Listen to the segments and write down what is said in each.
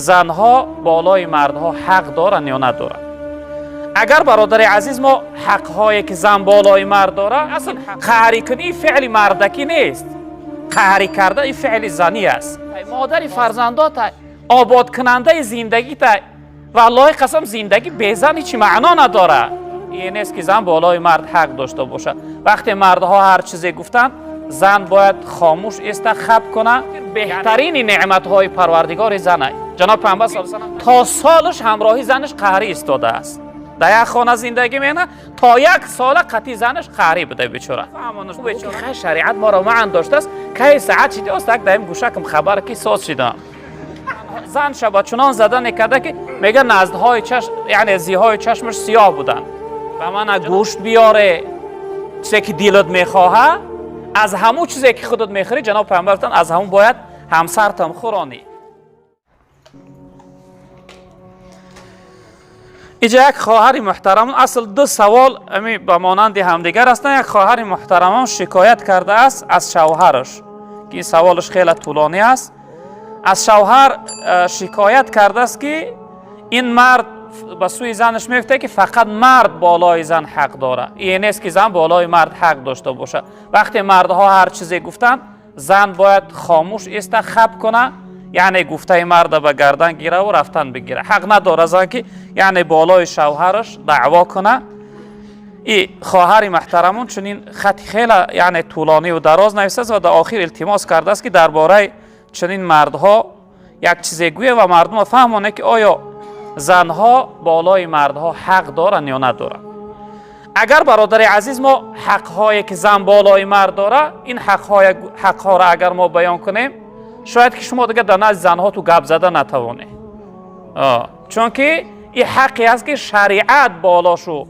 Занҳо болои мардҳо ҳақ доранд ё надоранд? Агар, бародари азиз, мо ҳақҳое ки зан болои мард дорад, асл қаҳрӣ кунӣ феъли мардакӣ нест, қаҳрӣ карда ин феъли занӣ аст. Модари фарзандота, ободкунандаи зиндагита. Валлоҳи қасам, зиндагӣ бе зан ҳеҷ маъно надорад. Ин нест ки зан болои мард ҳақ дошта бошад. Вақте мардҳо ҳар чизе гуфтанд, зан бояд хомӯш иста, хаб кунад. Беҳтарини неъматҳои парвардигори зан аст. Ҷаноб Паёмбар саллаллоҳу алайҳи васаллам то солаш ҳамроҳи занаш қаҳрӣ истодааст. Дар як хона зиндагӣ мекунад, то як сола қатъи занаш қаҳрӣ буда бечора. Хай, шариат моро маън доштааст. Кай саат шидааст, так даим гӯшакам хабар ки соз шидам. Зан шаба чунон задане карда ки мега наздҳои чашм, яъне зиҳои чашмаш сиёҳ буданд. Ба мана гӯшт биёре, чизе ки дилат мехоҳад, аз ҳамун чизе ки худат мехӯрӣ, ҷаноб Паёмбар гуфтанд, аз ҳамун бояд ҳамсартам хӯронӣ. Инҷа як хоҳари муҳтарам, асл ду савол ами ба монанди ҳамдигар ҳастанд. Як хоҳари муҳтарамон шикоят кардааст аз шавҳараш, ки ин саволаш хеле тӯлонӣ аст. Аз шавҳар шикоят кардааст, ки ин мард ба сӯи занаш мегуфта, ки фақат мард болои зан ҳақ дорад. Ин нест ки зан болои мард ҳақ дошта бошад. Вақте мардҳо ҳар чизе гуфтанд, зан бояд хомӯш иста, хаб кунад, яъне гуфтаи марда ба гардан гираву рафтан бигира. Ҳақ надорад зан ки яъне болои шавҳараш даъво кунад. И хоҳари муҳтарамон чунин хати хеле яъне тӯлониву дароз нависааст ва дар охир илтимос кардааст, ки дар бораи чунин мардҳо як чизе гӯя ва мардумро фаҳмонад, ки оё занҳо болои мардҳо ҳақ доранд ё надоранд. Агар, бародари азиз, мо ҳақҳое ки зан болои мард дорад, ин ҳақҳоро агар мо баён кунем, шояд ки шумо дигар дар назди занҳо ту гап зада натавонед, чунки ин ҳақе аст, ки шариат болошу,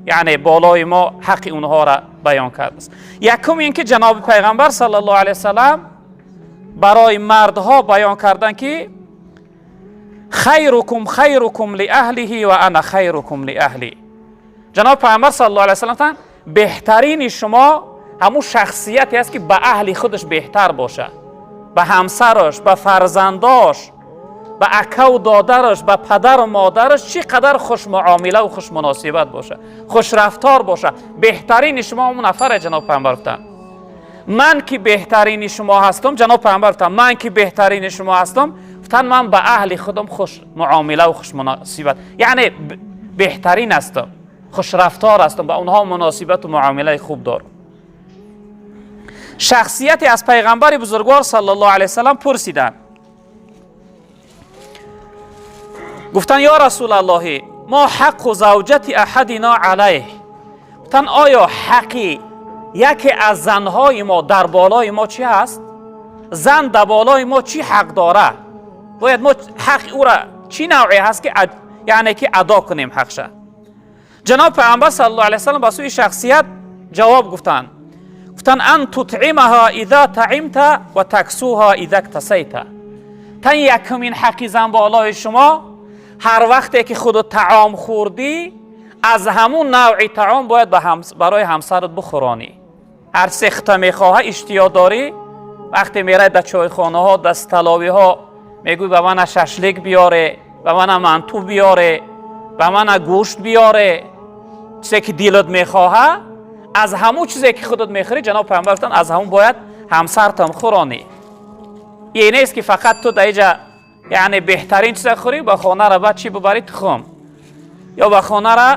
яъне болои мо ҳаққи онҳоро баён кардааст. Якум ин ки ҷаноби Пайғамбар саллаллоҳу алайҳи васаллам барои мардҳо баён карданд, ки хайрукум хайрукум лиаҳлиҳи ва ана хайрукум лиаҳли. Ҷаноби Пайғамбар саллаллоҳу алайҳи васаллам гуфтанд, беҳтарини шумо ҳамун шахсияте аст, ки ба аҳли худаш беҳтар бошад, ба ҳамсараш, ба фарзандош, ба акаву додараш, ба падару модараш чӣ қадар хушмуомилаву хушмуносибат бошад, хушрафтор бошад. Беҳтарини шумо ҳамун нафаре, ҷаноб Пайғамбар гуфтанд. Ман ки беҳтарини шумо ҳастам, ҷаноб Пайғамбар гуфтанд, ман ки беҳтарини шумо ҳастам, гуфтанд, ман ба аҳли худам хушмуомилаву хушмуносибат, яъне беҳтарин ҳастам, хушрафтор ҳастам, ба онҳо муносибату муомилаи хуб дорам. Шахсияте аз Пайғамбари бузургвор саллаллоҳу алайҳи васаллам пурсиданд, гуфтанд: ё Расулаллоҳи, мо ҳаққу завҷати аҳадино алайҳ? Гуфтанд, оё ҳаққи яке аз занҳои мо дар болои мо чӣ ҳаст? Зан дар болои мо чӣ ҳақ дорад? Бояд мо ҳаққи ӯра чӣ навъе ҳаст, ки яъне ки адо кунем ҳақша? Ҷаноб Пайғамбар саллаллоҳу алайҳи васаллам ба сӯи шахсият ҷавоб гуфтанд, гуфтанд: ан тутъимаҳа иза таимта ва таксуҳа иза ктасайта. Тан якумин ҳаққи зан болои шумо, ҳар вақте ки худут таом хӯрдӣ, аз ҳамун навъи таом бояд барои ҳамсарат бихӯронӣ. Ҳар чизе хита мехоҳа, иштиё дорӣ, вақте мерай дар чойхонаҳо, дар столовиҳо, мегӯй: ба мана шашлик биёре, ба мана манту биёре, ба мана гӯшт биёре. Чизе ки дилат мехоҳа, аз ҳамун чизе ки худат мехӯрӣ, ҷаноб Пайғамбар гуфтанд, аз ҳамун бояд ҳамсартам хӯронӣ. Ин нест ки фақат ту дар иҷа яъне беҳтарин чиза хӯрӣ, ба хонара баъд чӣ бубарӣ? Тухм ё ба хонара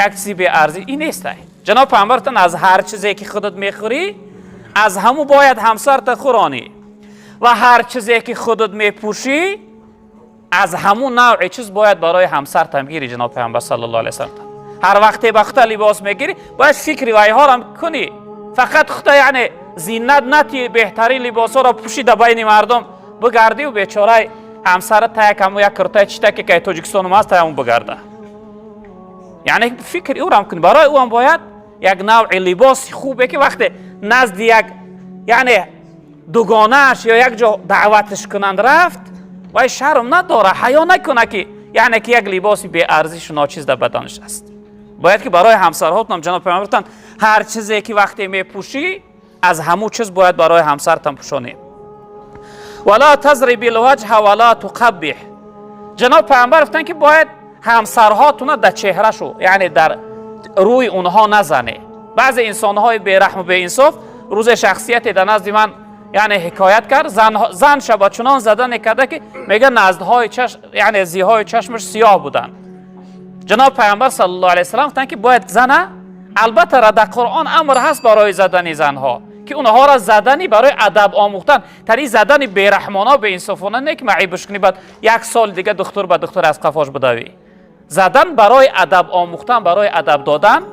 як чизи беарзӣ. Ин нест. Ҷаноб Пайғамбар гуфтанд, аз ҳар чизе ки худат мехӯрӣ, аз ҳамун бояд ҳамсарта хӯронӣ ва ҳар чизе ки худат мепӯшӣ, аз ҳамун навъи чиз бояд барои ҳамсартам гирӣ. Ҷаноб Пайғамбар саллаллоҳу алайҳи васаллам, ҳар вақте ба хута либос мегирӣ, бояд фикри вайҳорам кунӣ. Фақат хута яъне зинат натӣ, беҳтарин либосҳоро пӯшӣ, дар байни мардум бигардиву бечораи ҳамсара та як ҳамун як куртаи читаке ки Тоҷикистонум аст, та ҳамун бигарда. Яъне фикри ӯрам кунӣ, барои ӯам бояд як навъи либоси хубе, ки вақте назди як яъне дугонааш ё як ҷо даъваташ кунанд рафт, вай шарм надора, ҳаё накуна, ки яъне ки як либоси беарзишу ночиз дар баданаш аст. Бояд ки барои ҳамсарҳотонам, ҷаноб Пайғамбар гуфтанд, ҳар чизе ки вақте мепӯшӣ, аз ҳамун чиз бояд барои ҳамсартам пӯшонӣ. Вала тазриби лваҷҳа вала туқаббиҳ. Ҷаноб пайғамбар гуфтанд, ки бояд ҳамсарҳотуна дар чеҳрашу, яъне дар рӯи онҳо назане. Баъзе инсонҳои бераҳму беинсоф, рӯзе шахсияте дар назди ман, яъне, ҳикоят кард, зан шаба чунон задане карда, ки мега наздҳои чашм, яъне зиҳои чашмаш сиёҳ буданд. Ҷаноб пайғамбар саллаллоҳу алайҳи васаллам гуфтанд, ки бояд зана, албатта дар Қуръон амр ҳаст барои задани занҳо, ки онҳоро задани барои адаб омӯхтан, тари задани бераҳмона, беинсофона не, ки маъибш кунӣ, баъд як сол дига духтур ба духтур аз қафош будавӣ. Задан барои адаб омӯхтан, барои адаб додан.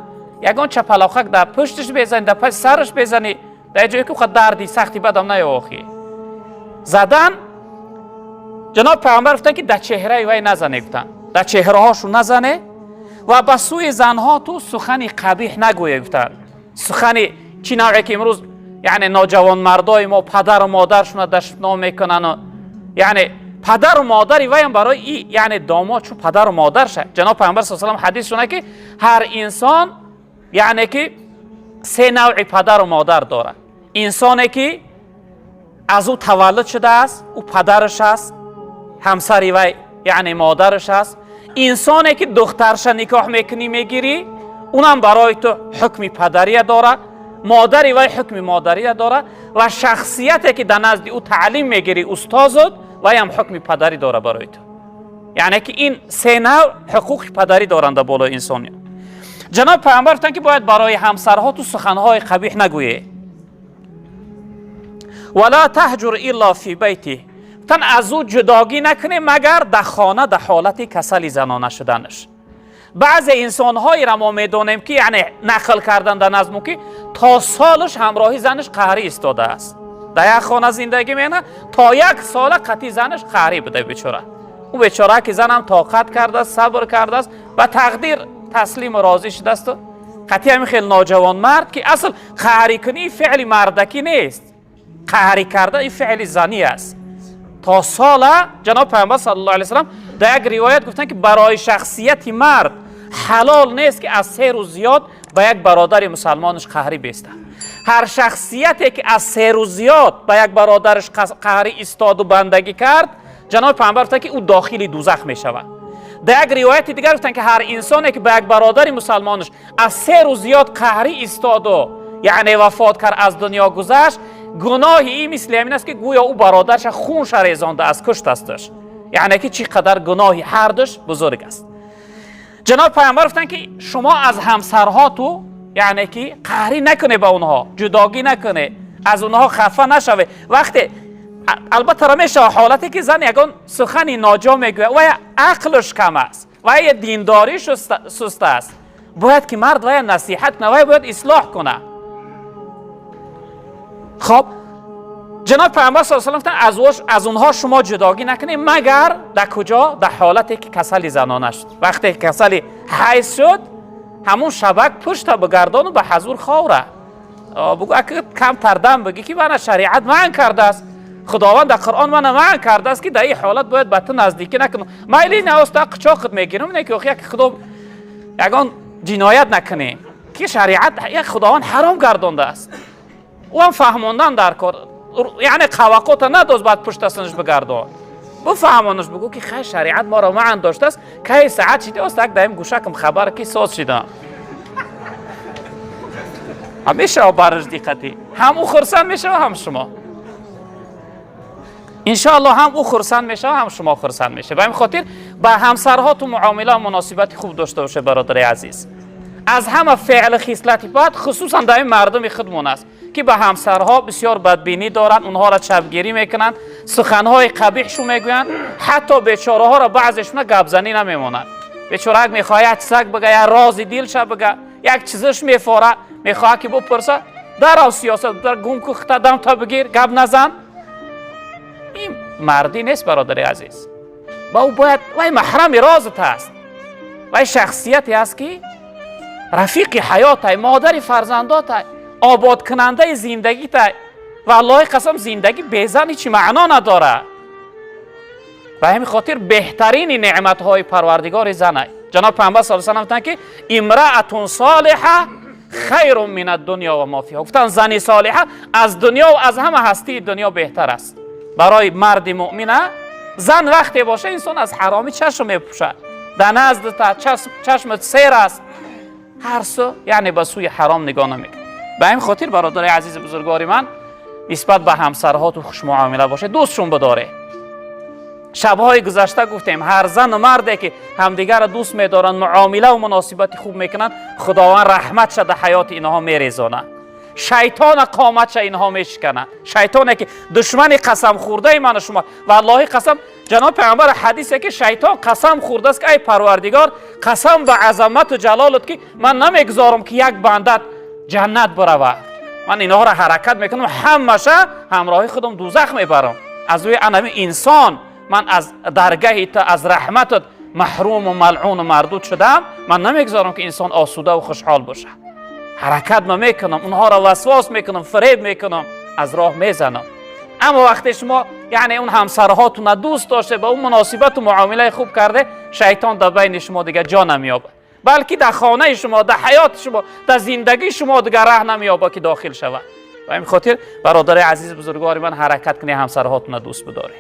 Ягон чапалоқак дар пуштиш безанӣ, дар паси сараш безанӣ, дар ҷое ки дарди сахти бадам наёохӣ задан. Ҷаноб пайғамбар гуфтанд, ки дар чеҳраи вай назане, гуфтанд, дар чеҳраҳошу назане ва ба сӯи занҳо ту сухани қабиҳ нагӯе, гуфтанд. Сухани чӣ навъе ки имрӯз, яъне, ноҷавонмардои мо падару модаршуна дашном мекунану, яъне, падару модари ваям барои и, яъне, домод чун падару модарша. Ҷаноб пайғамбар са салам ҳадис шуна, ки ҳар инсон, яъне, ки се навъи падару модар дорад: инсоне ки аз ӯ таваллуд шудааст, ӯ падараш аст, ҳамсари вай, яъне, модараш аст; инсоне ки духтарша никоҳ мекунӣ, мегирӣ, унам барои ту ҳукми падария дорад, модари вай ҳукми модария дорад; ва шахсияте ки дар назди ӯ таълим мегирӣ, устозот, вайам ҳукми падарӣ дорад барои ту. Яъне ки ин се навъ ҳуқуқи падарӣ доранд дар болои инсоният. Ҷаноб пайғамбар гуфтанд, ки бояд барои ҳамсарҳо ту суханҳои қабиҳ нагӯе. Вала таҳҷур илла фи байтӣ, гуфтан, аз ӯ ҷудогӣ накунӣ, магар дар хона, дар ҳолати касали занона шуданаш. Баъзе инсонҳоеро мо медонем, ки, яъне, нақл кардан дар назму, ки то солаш ҳамроҳи занаш қаҳрӣ истодааст, дар як хона зиндагӣ мекунад, то як сола қатъи занаш қаҳрӣ буда бечора. Ӯ бечора ки занам тоқат кардааст, сабр кардааст, ба тақдир таслиму розӣ шудасту қатъи ҳамин хел ноҷавонмард, ки асл қаҳрӣ кунӣ феъли мардакӣ нест, қаҳрӣ карда ин феъли занӣ аст. То сола ҷаноб пайғамбар саллаллоҳу алайҳи васаллам дар як ривоят гуфтанд, ки барои шахсияти мард ҳалол нест, ки аз 3 рӯз зиёд ба як бародари мусалмонаш қаҳрӣ бестад. Ҳар шахсияте ки аз 3 рӯз зиёд ба як бародараш қаҳрӣ истоду бандагӣ кард, ҷаноби пайғамбар гуфтанд, ки ӯ дохили дузах мешавад. Дар як ривояти дигар гуфтанд, ки ҳар инсоне ки ба як бародари мусалмонаш аз 3 рӯз зиёд қаҳрӣ истоду, яъне, вафот кард, аз дунё гузашт, гуноҳи ин мисли ҳамин аст, ки гӯё ӯ бародарша хунша резонда аз куштасташ. Яъне ки чӣ қадар гуноҳи ҳардуш бузург аст. Ҷаноб пайғамбар гуфтанд, ки шумо аз ҳамсарҳоту, яъне ки, қаҳрӣ накунед, ба онҳо ҷудогӣ накунед, аз онҳо хафа нашавед. Вақте, албатта, мешава ҳолате ки зан ягон сухани ноҷо мегӯяд, вая ақлш кам аст, вая диндориш суст аст, бояд ки мард вая насиҳат кунад, вая бояд ислоҳ кунад. Хоб, ҷаноб пайғамбар с салам гуфтанд, аз онҳо шумо ҷудогӣ накунед, магар дар куҷо? Дар ҳолате ки касали занона шуд. Вақте ки касали ҳайз шуд, ҳамун шабак пушта бигардону ба ҳазур ховра бугӯ, камтар дам бигӣ, ки мана шариат манъ кардааст, Худованд дар Қуръон мана манъ кардааст, ки дар ин ҳолат бояд ба ту наздикӣ накунам. Майли, наоста қучоқат мегирам, не ки охи як худо ягон ҷиноят накунем, ки шариат як Худованд ҳаром гардондааст. Ӯ ҳам фаҳмондан дар кор, яъне қавақота надоз, баъд пуштасанаш бигардон, бифаҳмонаш, бигӯ, ки хай, шариат моро манъ доштааст, кай саат шиди, ост як даим гӯшакам хабар ки соз шидам. Мешава бараш диққатӣ, ҳам ӯ хурсанд мешава, ҳам шумо, иншоалло, ҳам ӯ хурсанд мешава, ҳам шумо хурсанд мешава. Ба ҳамин хотир ба ҳамсарҳоту муомила, муносибати хуб дошта бошед, бародари азиз. Аз ҳама феъли хислати бад, хусусан дар ин мардуми худмон аст, ки ба ҳамсарҳо бисёр бадбинӣ доранд, онҳоро чапгирӣ мекунанд, суханҳои қабиҳшу мегӯянд, ҳатто бечораҳоро баъзешуна гапзанӣ намемонад. Бечорак мехоҳад як чизак бига, як рози дилша бига, як чизаш мефора, мехоҳад ки бупурса, дарав сиёсат гум ку, хита дамта бигир, гап назан. Ин мардӣ нест, бародари азиз. Ба ӯ бояд, вай маҳрами розат аст, вай шахсияте аст, ки рафиқи ҳаётай, модари фарзандотай, ободкунандаи зиндагитай. Ва Аллоҳи қасам, зиндагӣ безан ҳеҷ маъно надорад. Ба ҳамин хотир беҳтарини неъматҳои Парвардигори занай. Ҷаноб Пайғамбар с салам гуфтанд, ки имраатун солиҳа хайрун мин аддунё ва мо фиҳа. Гуфтанд, зани солиҳа аз дунё ва аз ҳама ҳастии дунё беҳтар аст барои марди муъмина. Зан вақте боша, инсон аз ҳаромӣ чашм мепӯшад. Дар назди чашмат сер аст, ҳар су, яъне ба сӯи ҳаром нигоҳ намекунад. Ба ҳамин хотир, бародари азизи бузургвори ман, нисбат ба ҳамсарҳоту хушмуомила бошед, дӯстшон бидоред. Шабҳои гузашта гуфтем, ҳар зану марде ки ҳамдигарро дӯст медоранд, муомила ва муносибати хуб мекунанд, Худованд раҳматша дар ҳаёти инҳо мерезонад. Шайтона қоматша инҳо мешиканад. Шайтоне ки душмани қасам хӯрдаи ману шумо. Валлоҳи қасам, ҷаноб пайғамбар ҳадисе ки шайтон қасам хӯрдааст ки ай Парвардигор, қасам ба азамату ҷалолат, ки ман намегузорам ки як бандат ҷаннат биравад. Ман инҳоро ҳаракат мекунам, ҳамаша ҳамроҳи худам дӯзах мебарам. Аз рӯи анами инсон ман аз даргаҳи ту, аз раҳматат маҳруму малъуну мардуд шудам. Ман намегузорам ки инсон осудаву хушҳол бошад. Ҳаракат ма мекунам, онҳоро васвос мекунам, фиреб мекунам, аз роҳ мезанам. Аммо вақте шумо, яъне он ҳамсарҳотуна дӯст доште, ба он муносибату муомилаи хуб карде, шайтон дар байни шумо дигар ҷо намеёбад, балки дар хонаи шумо, дар ҳаёти шумо, дар зиндагии шумо дигар раҳ намеёбад ки дохил шавад. Ба ҳамин хотир, бародари азизи бузургвори ман, ҳаракат кунед, ҳамсарҳотуна дӯст бидоред.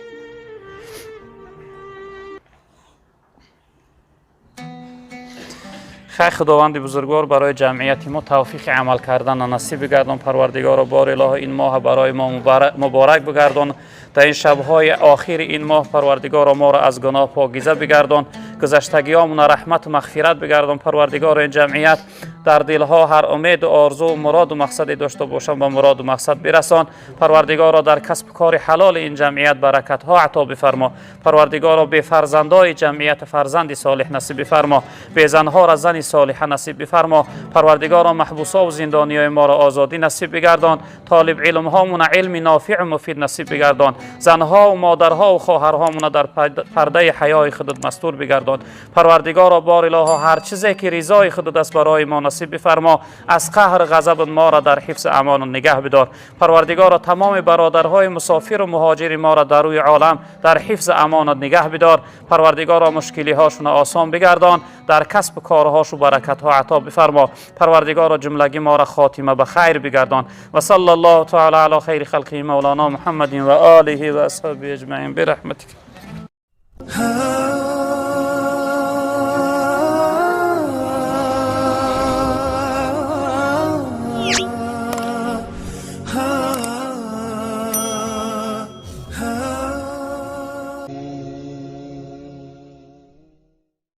Хай, Худованди бузургвор барои ҷамъияти мо тавфиқи амал карданро насиб бигардон. Парвардигоро, бори илоҳо, ин моҳ барои мо муборак бигардон. Дар ин шабҳои охири ин моҳ, Парвардигоро, моро аз гуноҳ покиза бигардон, гузаштагиёмона раҳмату мағфират бигардон. Парвардигоро, ин ҷамъият дар дилҳо ҳар умеду орзу, муроду мақсаде дошта бошанд, ба муроду мақсад бирасон. Парвардигоро, дар касбу кори ҳалоли ин ҷамъият баракатҳо ато бифармо. Парвардигоро, бефарзандои ҷамъият фарзанди солиҳ насиб бифармо, безанҳоро зани солиҳа насиб бифармо. Парвардигоро, маҳбусову зиндониёи моро озодӣ насиб бигардон, толиб илмҳомона илми нофиъу муфид насиб бигардон, занҳову модарҳову хоҳарҳомона дар пардаи ҳаёи худат мастур бигардон. Парвардигоро, бор илоҳо, ҳар чизе ки ризои худат аст, барои мо насиб бифармо. Аз қаҳр ғазаб моро дар ҳифзи амону нигаҳ бидор. Парвардигоро, тамоми бародарҳои мусофиру муҳоҷири моро дар рӯи олам дар ҳифзи амонат нигаҳ бидор. Парвардигоро, мушкилиҳошонро осон бигардон, дар касбу корҳошу баракатҳо ато бифармо. Парвардигоро, ҷумлагӣ моро хотима ба хайр бигардон. Ва салла аллоҳу таала ала хайри халқиҳи мавлоно Муҳаммадин ва олиҳи ва асҳобиҳи аҷмаин бирахматик.